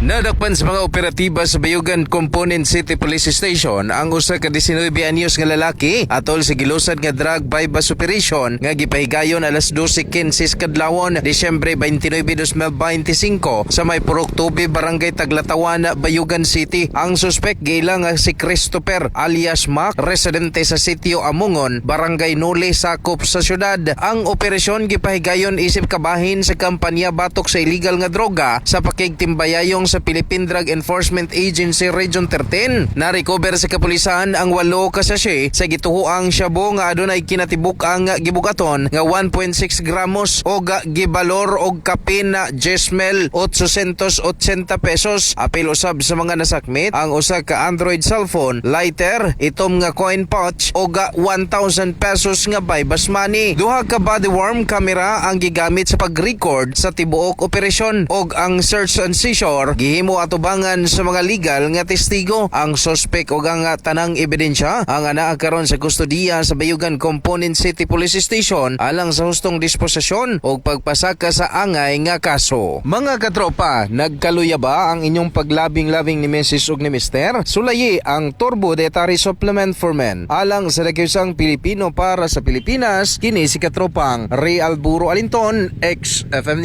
Nadakpan sa mga operatiba sa Bayugan Component City Police Station ang usa ka 19 anyos nga lalaki atol sa gilusad nga drug buy bust operation nga gipahigayon alas 12:15 kadlawon, Disyembre 29, 2025 sa may Purok Tubi, Barangay Taglatawan, Bayugan City. Ang suspect giila nga si Christopher alias Mac, residente sa Sitio Amungon, Barangay Nuli, sakop sa syudad. Ang operasyon gipahigayon isip kabahin sa kampanya batok sa illegal nga droga sa pakigtimbayayong sa Philippine Drug Enforcement Agency Region 13. Na-recover sa kapulisan ang 8 ka sachet sa gituhoang shabu nga adunay kinatibuk-ang gibugaton nga 1.6 gramos og gibalor og kapin na 10,880 pesos. Apil usab sa mga nasakmit ang usa ka Android cellphone, lighter, itom nga coin pouch og 1,000 pesos nga buy-bust money. Duha ka body worn camera ang gigamit sa pag-record sa tibuok operasyon og ang search and seizure gihimo atubangan sa mga legal nga testigo. Ang suspect og ang tanang ebidensya ang anaa karon sa kustodiya sa Bayugan Component City Police Station alang sa hustong disposisyon og pagpasaka sa angay nga kaso. Mga katropa, nagkaluya ba ang inyong paglabing-labing ni Mrs. ug ni Mr.? Sulayi ang Turbo Dietary Supplement for Men. Alang sa nagkisang Pilipino para sa Pilipinas, kini si katropang Ray Alburo Alinton, XFM News.